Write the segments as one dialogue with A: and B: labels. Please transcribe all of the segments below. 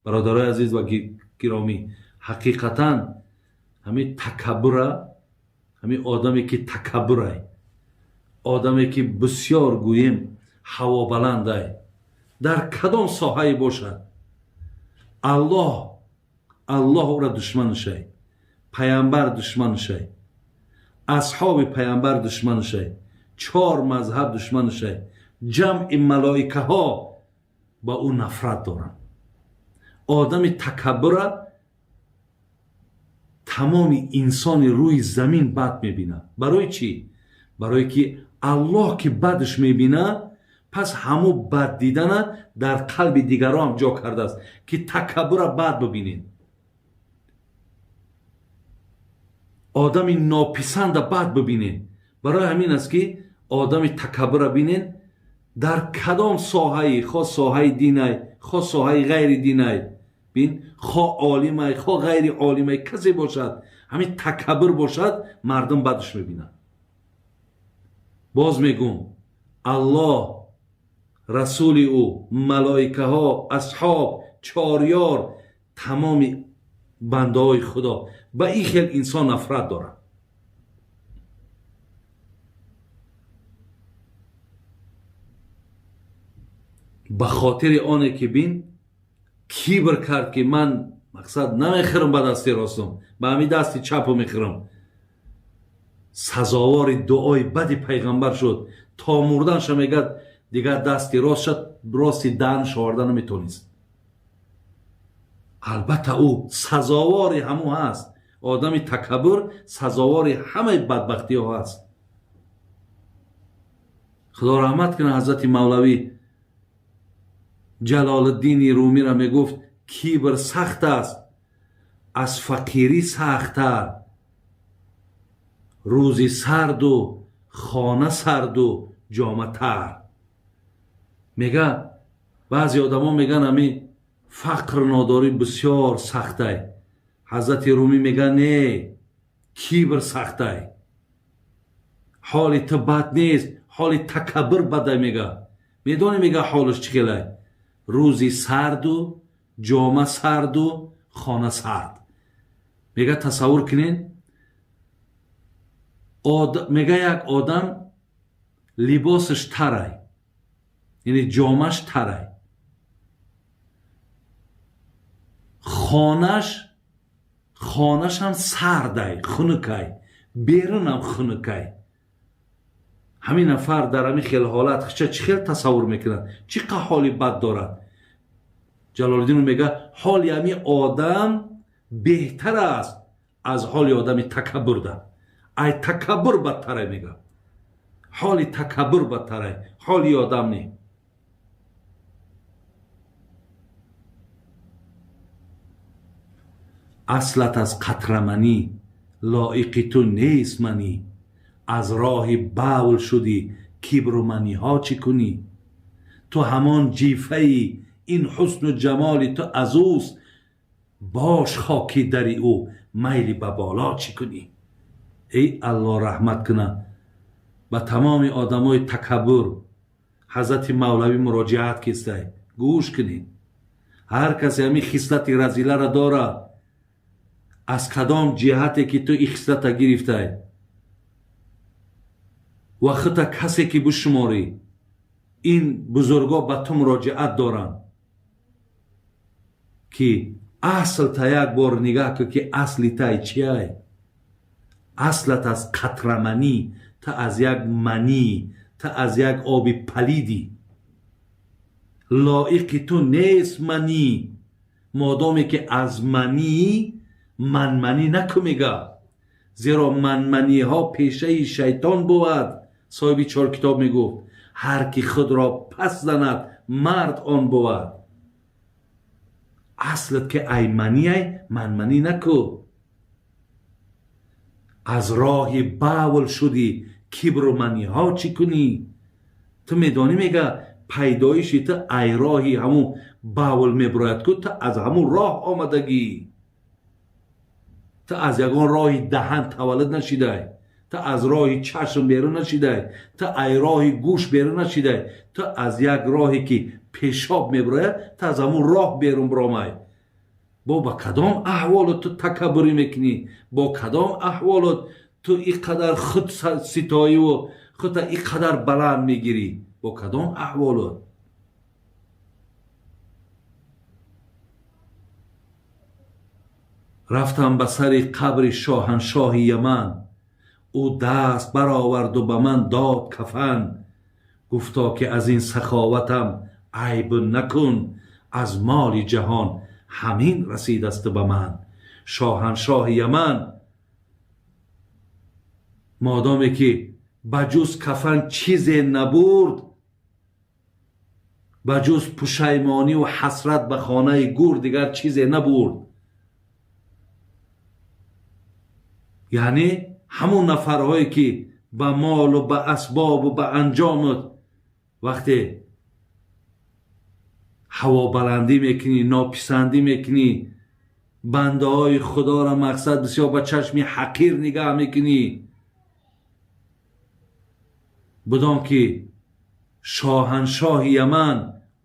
A: Бародарои азиз ва гиромӣ, ҳақиқатан ҳамин такаббура, ҳамин одаме ки такаббурай, одаме ки бисёр гӯем ҳавобаландай, дар кадом соҳае бошад, Аллоҳ ӯра душманшай, паямбар душманшай, асҳоби паямбар душманшай, чор мазҳаб душманшай, ҷамъи малоикаҳо ба ӯ нафрат доранд. Одами такаббура тамоми инсони рӯи замин бад мебинад. Барои чӣ? Барое ки Аллоҳ ки бадш мебинад, пас ҳамун бад дидана дар қалби дигарон ҳам ҷо кардааст, ки такаббура бад бибинед. Одами нописанда бад бибинед. Барои ҳамин аст ки одами такаббура бинед, дар кадом соҳаи, хо соҳаи динай, хо соҳаи ғайри динай, бин, хо олимай, хо ғайри олимай, касе бошад, ҳамин такаббур бошад, мардум бадш мебинад. Боз мегӯм, Аллоҳ, расули ӯ, малоикаҳо, асҳоб, чорёр, тамоми бандаҳои Худо ба ин хел инсон нафрат дорад. Ба хотири оне ки бин кибр кард, ки ман мақсад намехӯрам ба дасти ростум, ба ҳамин дасти чапу мехӯрам, сазовори дуои бади пайғамбар шуд. То мурданша мегӯяд, дигар дасти рости даҳанаш оварда наметонист. Албатта ӯ сазовори ҳамун ҳаст. Одами такаббур сазовори ҳамаи бадбахтиҳо ҳаст. Худо раҳмат кунад ҳазрати Мавлавӣ Ҷалолиддини Румиро мегуфт, кибр сахт аст, аз фақирӣ сахттар, рӯзи сарду хона сарду ҷоматар. Мега баъзе одамо меган ами фақр нодорӣ бисёр сахтай. Ҳазрати Румӣ мега не, кибр сахтай. Ҳоли ту бад нест, ҳоли такаббур бадай мега. Медонӣ мега ҳолаш чӣ хелай? Рӯзи сарду ҷома сарду хона сард. Мега тасаввур кунед, мега як одам либосаш тарай, яъне ҷомаш тарай, хонашам сардай, хунукай, берунам хунукай. Ҳамин нафар дар ҳамин хел ҳолат хича чӣ хел тасаввур мекунад? Чӣ қа ҳоли бад дорад? Ҷалолиддин мега ҳоли ҳамин одам беҳтар аст аз ҳоли одами такаббурда. Ай такаббур бадтарай мега. Ҳоли такаббур бадтарай, ҳоли одам не. Аслат аз қатраманӣ, лоиқи ту нест манӣ, аз роҳи бавл шудӣ, кибру маниҳо чӣ кунӣ? Ту ҳамон ҷифаи, ин ҳусну ҷамоли ту аз ӯст, бош хоки дари ӯ, майли ба боло чӣ кунӣ? Эй Аллоҳ раҳмат куна ба тамоми одамои такаббур. Ҳазрати Мавлавӣ муроҷиат кистай, гӯш кунед. Ҳар касе ҳамин хислати разиларо дорад, аз кадом ҷиҳате ки ту ин хислата гирифтай ва хута касе ки бишуморӣ, ин бузургҳо ба ту муроҷиат доранд, ки асл та як бор нигаҳ кун, ки асли тай чиай? Аслат аз қатраманӣ, та аз як манӣ, та аз як оби палидӣ. Лоиқи ту нест манӣ, модоме ки аз манӣ манманӣ накун мега, зеро манманиҳо пешаи шайтон бувад. Соҳиби чор китоб мегуфт, ҳар ки худро пас занад мард он бувад. Аслат ки ай маниай, манманӣ наку. Аз роҳи бавл шудӣ, кибру маниҳо чӣ кунӣ? Ту медонӣ мега пайдоиши ту ай роҳи ҳамун бавл мебурояд ку, ту аз ҳамун роҳ омадагӣ. Ту аз ягон роҳи даҳан таваллуд нашидай, ту аз роҳи чашм берун нашидай, ту ай роҳи гӯш берун нашидай, ту аз як роҳе ки пешоб мебурояд, ту аз ҳамун роҳ берун биромай. Бо ба кадом аҳволот ту такаббурӣ мекунӣ? Бо кадом аҳволот ту ин қадар худ ситоиву худта ин қадар баланд мегирӣ? Бо кадом аҳволот? Рафтам ба сари қабри шоҳаншоҳи Яман, ӯ даст бароварду ба ман дод кафан. Гуфто ки аз ин саховатам айб накун, аз моли ҷаҳон ҳамин расидаст ба ман. Шоҳаншоҳи Яман модоме ки ба ҷуз кафан чизе набурд, ба ҷуз пушаймониву ҳасрат ба хонаи гур дигар чизе набурд. Яъне ҳамон нафарҳое ки ба молу ба асбобу ба анҷомот вақте ҳавобаландӣ мекунӣ, нописандӣ мекунӣ, бандаҳои худоро мақсад бисёр ба чашми ҳақир нигаҳ мекунӣ, бидон ки шоҳаншоҳи Яман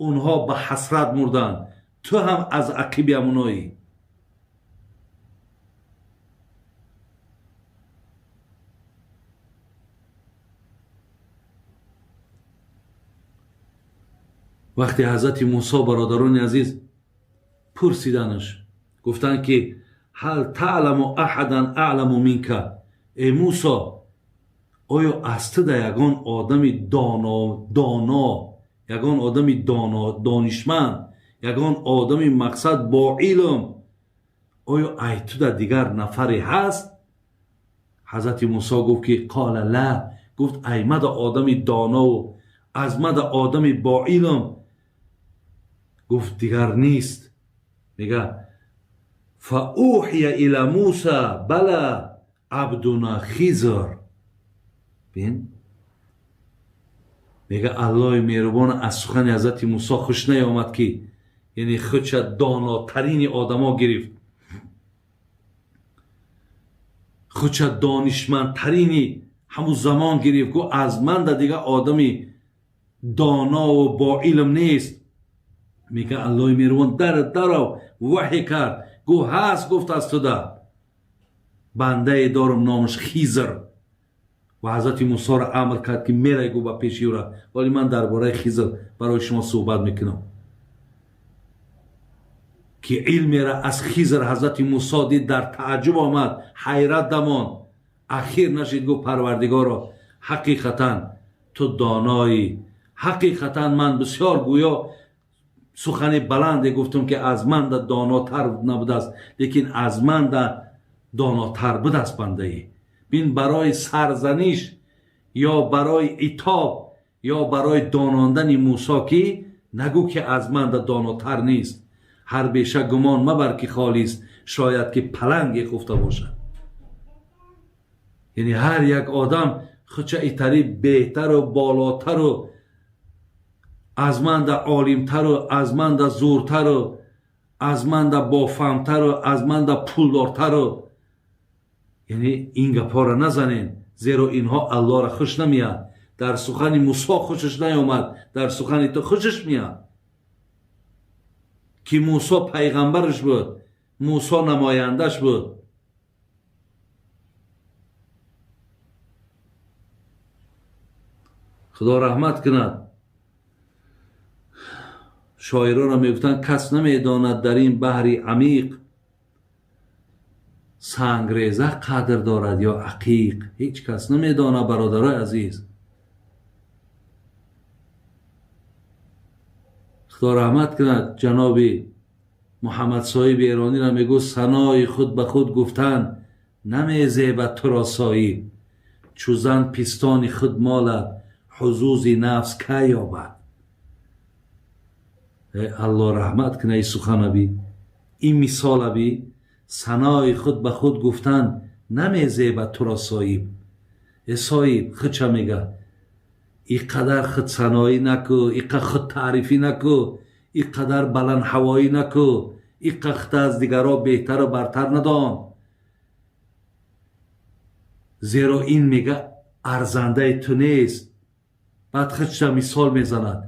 A: онҳо ба ҳасрат мурданд, ту ҳам аз ақиби ҳамоноӣ. Вақте ҳазрати Мусо, бародарони азиз, пурсиданаш, гуфтанд ки ҳал таъламу аҳадан аъламу минка, эй Мусо, оё аз ту да ягон одами доно, ягон одами донишманд, ягон одами мақсад бо илм, оё ай ту да дигар нафаре ҳаст? Ҳазрати Мусо гуфт ки қола ла, гуфт ай мада одами донову аз мада одами бо илм, гуфт дигар нест. Мега фаухия ила Муса бала абдуна Хизр. Бин, мега Аллоҳи меҳрубон аз сухани ҳазрати Мусо хуш наёмад ки яъне худша донотарини одамо гирифт, худша донишмандтарини ҳамун замон гирифт, гуфт аз ман да дигар одами донову бо илм нест. Мега Аллоҳи меҳрубон дарав ваҳй кард, гуфт ҳаст, гуфт аз туда бандае дорам номаш Хизр. Ва ҳазрати Мусоро амр кард ки мерай, гуфт ба пеши ӯра. Вале ман дар бораи Хизр барои шумо суҳбат мекунам ки илмера аз Хизр ҳазрати Мусо дид, дар тааҷҷуб омад, ҳайрат дамонд. Ахир нашид, гуфт Парвардигоро, ҳақиқатан ту доноӣ, ҳақиқатан ман бисёр гӯё сухани баланде гуфтам ки аз ман да донотар набудааст, лекин аз ман да донотар будааст бандаӣ. Бин, барои сарзаниш ё барои итоб ё барои донондани Мусо ки нагӯ ки аз ман да донотар нест. Ҳар беша гумон мабар ки холист, шояд ки паланге хуфта бошад. Яъне ҳар як одам худша итари беҳтару болотару аз ман да олимтару аз ман да зуртару аз ман да бофаҳмтару аз ман да пулдортару, яъне ин гапҳоро назанен, зеро инҳо Аллоҳро хуш намеяд. Дар сухани Мусо хушаш наёмад, дар сухани ту хушаш меяд ки Мусо пайғамбараш буд, Мусо намояндаш буд. Худо раҳмат кунад, шоиронро мегуфтанд кас намедонад дар ин баҳри амиқ сангреза қадр дорад ё ақиқ. Ҳеҷ кас намедонад, бародарои азиз. Худо раҳмат кунад ҷаноби Муҳаммад соҳиби эрониро, мегӯфт санои худ ба худ гуфтан намезебад туро соҳиб, чу зан пистони худ молад ҳузузи нафс кай ёбад. Э Аллоҳ раҳмат кунад ин суханаби, ин мисолаби, санои худ ба худ гуфтан намезебад туро соҳиб. Э соҳиб худша мега ин қадар худсаноӣ наку, ин қадар худтаърифӣ наку, ин қадар баландҳавоӣ наку, ин қадар худта аз дигарҳо беҳтару бартар надон, зеро ин мега арзандаи ту нест. Баъд худша мисол мезанад,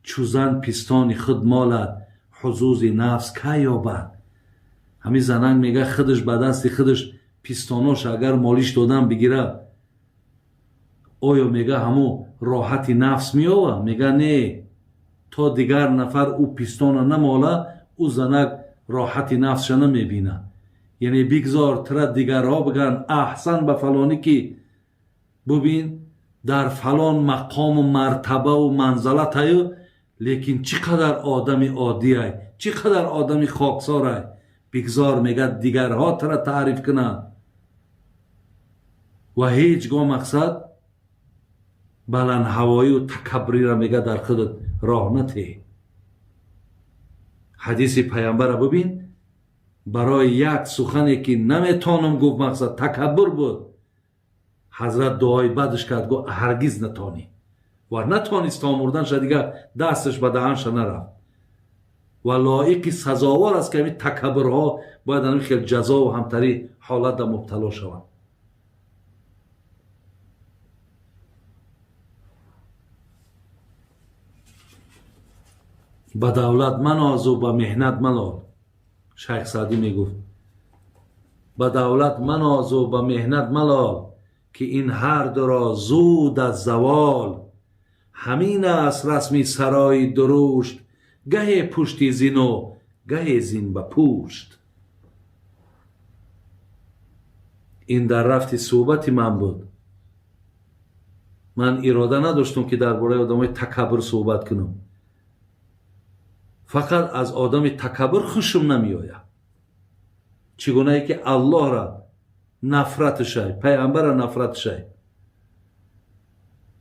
A: чу зан пистони худ молад ҳузузи нафс кай ёбад. Ҳамин занак мега худаш ба дасти худаш пистонош агар молиш додан бигира, оё мега ҳамо роҳати нафс меова? Мега не, то дигар нафар ӯ пистона намола, ӯ занак роҳати нафсша намебина. Яъне бигзор тира дигарҳо бигӯянд аҳсан ба фалонӣ, ки бубин дар фалон мақому мартабаву манзалатаю, лекин чӣ қадар одами оддиай, чӣ қадар одами хоксорай. Бигзор мега дигарҳо тира таъриф кунанд ва ҳеҷ гоҳ мақсад баландҳавоию такаббурира мега дар худат роҳ натеҳ. Ҳадиси паямбара бубин, барои як сухане ки наметонам гуфт, мақсад такаббур буд, ҳазрат дуои бадш кард, гуфт ҳаргиз натонӣ, ва натонист то мурданша, дигар дасташ ба даҳанша нарафт. Ва лоиқи сазовор аст, ки ҳамин такаббурҳо бояд ҳамин хел ҷазову ҳамтари ҳолатда мубтало шаванд. Ба давлат манозу ба меҳнат малол. Шайх Саъдӣ мегуфт: ба давлат манозу ба меҳнат малол, ки ин ҳар дуро зуд аз завол. Ҳамин аст расми сарои дурушт, гаҳе пушти зину гаҳе зин ба пушт. Ин дар рафти суҳбати ман буд. Ман ирода надоштам, ки дар бораи одамои такаббур суҳбат кунам. Фақат аз одами такаббур хушум намеояд. Чӣ гунае ки Аллоҳра нафратшай, пайғамбарра нафратшай.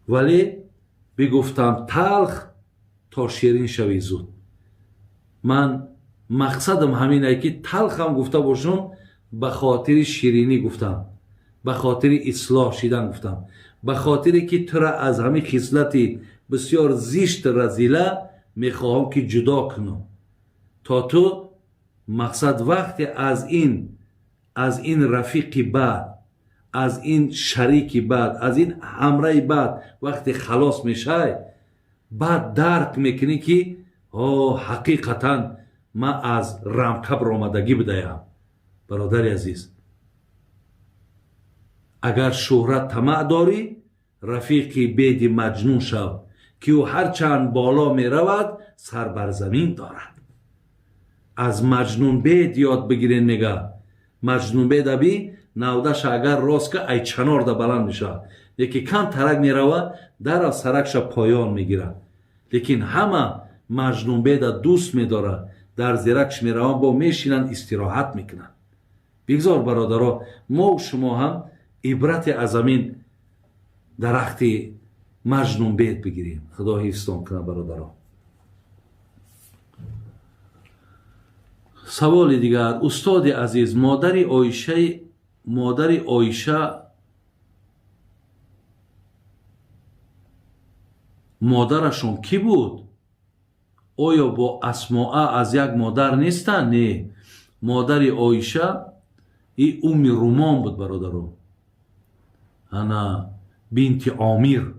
A: Вале бигуфтам талх то ширин шавӣ зуд. Ман мақсадам ҳаминае, ки талхам гуфта бошам, ба хотири ширинӣ гуфтам, ба хотири ислоҳ шидан гуфтам, ба хотире ки тура аз ҳамин хислати бисёр зишт разила мехоҳам ки ҷудо кунам, то ту мақсад вақте аз ин рафиқи бад, аз ин шарики бад, аз ин ҳамраи бад вақте халос мешай, баъд дарк мекунӣ, ки о ҳақиқатан ман аз рамка баромадагӣ будаям. Бародари азиз, агар шӯҳрат тамаъ дорӣ, рафиқи беди маҷнун шав, ки ӯ ҳарчанд боло меравад, сар бар замин дорад. Аз маҷнунбед ёд бигирен, мега маҷнунбед аби навдаша агар рост ка, ай чанорда баланд мешавад, лекин кам тарак мерава, дарав саракша поён мегирад. Лекин ҳама маҷнунбеда дӯст медорад, дар зеракш мераванд, бо мешинанд, истироҳат мекунанд. Бигзор бародаро, мо шумо ҳам ибрате аз ҳамин дарахти маҷнунбед бигирем. Худо ҳифзтон кунад, бародаро. Саволи дигар: устоди азиз, модари Оиша модарашон кӣ буд? Оё бо Асмоа аз як модар нестанд? Не, модари Оиша и Умми Румон буд, бародаро, ана бинти Омир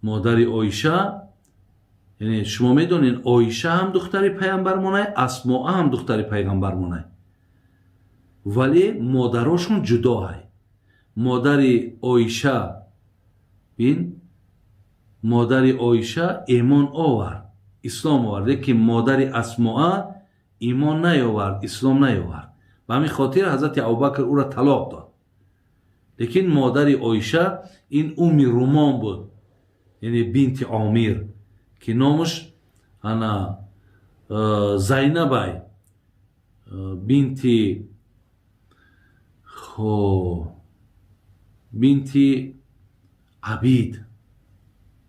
A: модари Оиша. Яъне шумо медонед, Оиша ҳам духтари пайғамбармонай, Асмоа ҳам духтари пайғамбармонай, вале модарошон ҷудоҳай. Модари Оиша бин, модари Оиша имон овард, ислом овард, лекин модари Асмоа имон наёвард, ислом наёвард. Ба ҳамин хотир ҳазрати Абубакр ӯро талоқ дод. Лекин модари Оиша ин Умми Румон буд, яъне бинти Омир, ки номаш ана Зайнабай бинти бинти Абид,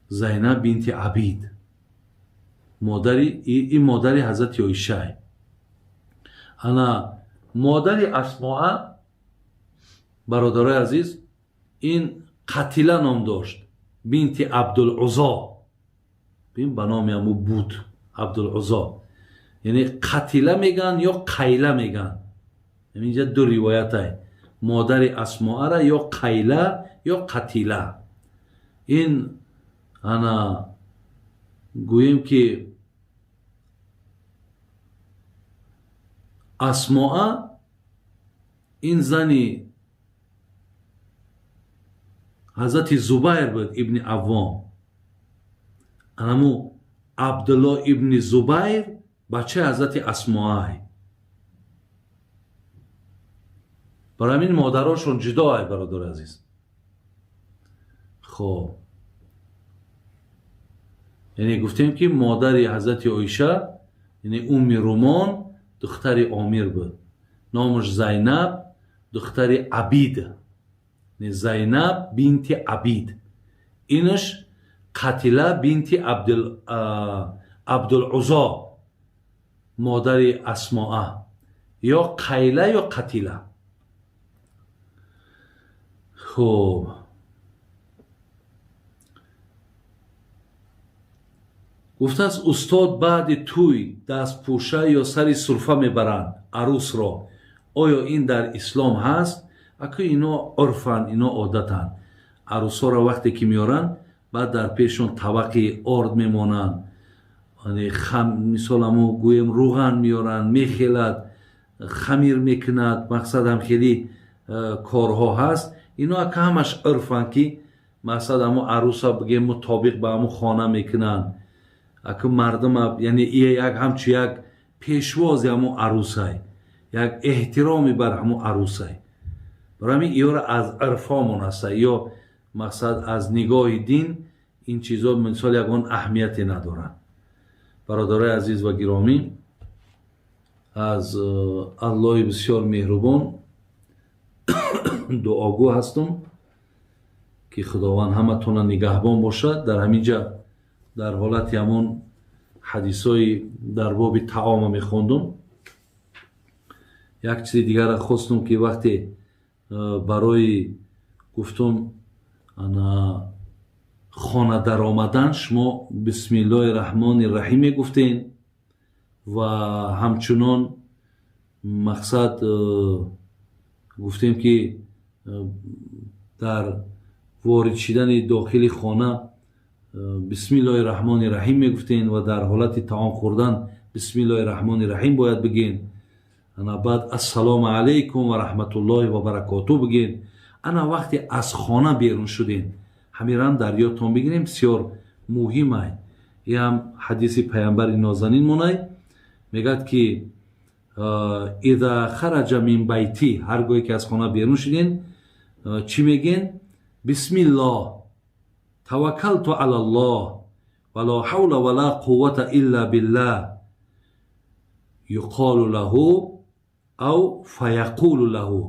A: Зайнаб бинти Абид, модари ин модари ҳазрати Оишай. Ана модари Асмоа, бародарои азиз, ин Қатила ном дошт, бинти Абдулузо. Бин, ба номи ҳаму буд Абдулузо. Яъне Қатила мегӯянд ё Қайла мегӯянд, инҷа ду ривоятай. Модари Асмоара ё Қайла ё Қатила. Ин ана гӯем, ки Асмоа ин зани ҳазрати Зубайр буд ибни Аввом. Анаму Абдулло ибни Зубайр бачаи ҳазрати Асмоай. Барои ҳамин модарошон ҷудо ай, бародари азиз. Хоб, яъне гуфтем, ки модари ҳазрати Оиша, яъне Умми Румон, духтари Омир буд, номаш Зайнаб духтари Абид, Зайнаб бинти Абид. Инаш Қатила бинти Абдулузо, модари Асмоа, ё Қайла ё Қатила. Хуб, гуфтааст: устод, баъди тӯй дастпӯша ё сари сурфа мебаранд арӯсро, оё ин дар ислом ҳаст? Аку ино урфанд, ино одатанд. Арӯсҳоро вақте ки меоранд, баъд дар пешшон табақи орд мемонанд, мисол ҳамо гӯем рӯған меоранд, мехелад, хамир мекунад, мақсад ҳам хеле корҳо ҳаст. Ино ака ҳамаш урфанд, ки мақсад ҳамо арӯса бигем мутобиқ ба ҳамо хона мекунанд. Аку мардума, яъне ия як ҳамчу як пешвози ҳамо арӯсай, як эҳтироми бар ҳамо арӯсай. Барои ҳамин иёра аз урфомон аста, ё мақсад аз нигоҳи дин ин чизо мисол ягон аҳамияте надоранд. Бародарои азиз ва гиромӣ, аз Аллоҳи бисёр меҳрубон дуогӯ ҳастум, ки Худованд ҳаматона нигаҳбон бошад. Дар ҳамин ҷа дар ҳолати ҳамон ҳадисҳои дар боби таома мехондум, як чизи дигарро хостум, ки вақте барои гуфтум ана хона даромадан шумо бисмиллоҳи раҳмони раҳим мегуфтен ва ҳамчунон мақсад гуфтем, ки дар ворид шидани дохили хона бисмиллоҳи раҳмони раҳим мегуфтен ва дар ҳолати таом хӯрдан бисмиллоҳи раҳмони раҳим бояд бигӯен. Ана баъд ассалому алайкум ва раҳматуллоҳи ва баракоту бигӯен. Ана вақте аз хона берун шудем, ҳамирам дар ёдтон бигирем, бисёр муҳимай. Иам ҳадиси паямбари нозанин монай, мегӯяд, ки иза хараҷа мин байтӣ, ҳар гоҳе ки аз хона берун шуден, чӣ мегӯен? Бисмиллоҳ таваккалту алаллоҳ ва ло ҳавла ва ла қуввата илла биллаҳ, юқолу лаҳу ав фаяқулу лаҳу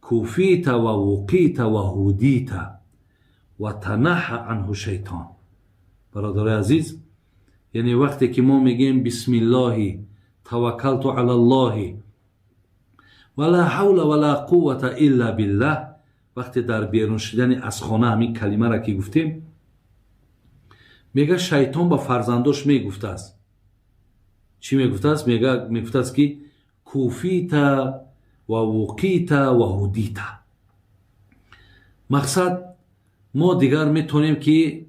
A: куфита ва вуқита ва ҳудита ва танаҳа анҳу шайтон. Бародарои азиз, яъне вақте ки мо мегӯем бисмиллоҳи таваккалту алаллоҳи ва ла ҳавла ва ла қуввата илла биллаҳ, вақте дар берун шудани аз хона ҳамин калимаро ки гуфтем, мега шайтон ба фарзандош мегуфтааст. Чӣ мегуфтааст? Мегуфтааст, ки куфита ва вуқита ва ҳудита. Мақсад, мо дигар метавонем, ки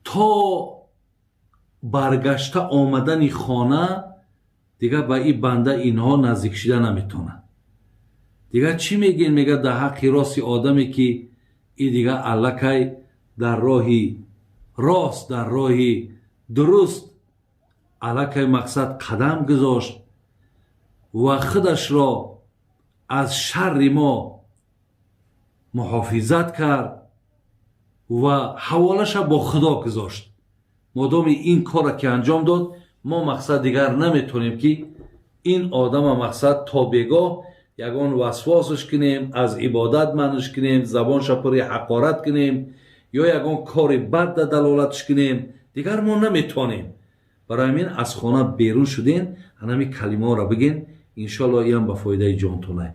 A: то баргашта омадани хона дигар ба ин банда инҳо наздик шида наметавонад. Дигар чӣ мегӯен? Мега дар ҳаққи рости одаме, ки и дигар аллакай дар роҳи рост, дар роҳи дуруст аллакай мақсад қадам гузошт ва худашро аз шарри мо муҳофизат кард ва ҳаволаша бо Худо гузошт. Модоми ин корро ки анҷом дод, мо мақсад дигар наметавонем, ки ин одама мақсад то бегоҳ ягон васвосш кунем, аз ибодат манъш кунем, забонша пури ҳақорат кунем ё ягон кори бад да далолатш кунем. Дигар мо наметавонем. Барои ҳамин аз хона берун шуден, ҳанами калимаҳоро бигӯен, иншоалло иам ба фоидаи ҷонтонай.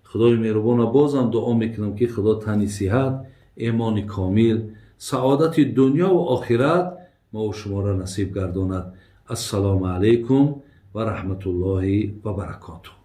A: Худои меҳрубона бозам дуо мекунам, ки Худо тани сиҳат, эмони комил, саодати дунё ва охират мову шуморо насиб гардонад. Ассалому алайкум ва раҳматуллоҳи ва баракотуҳ.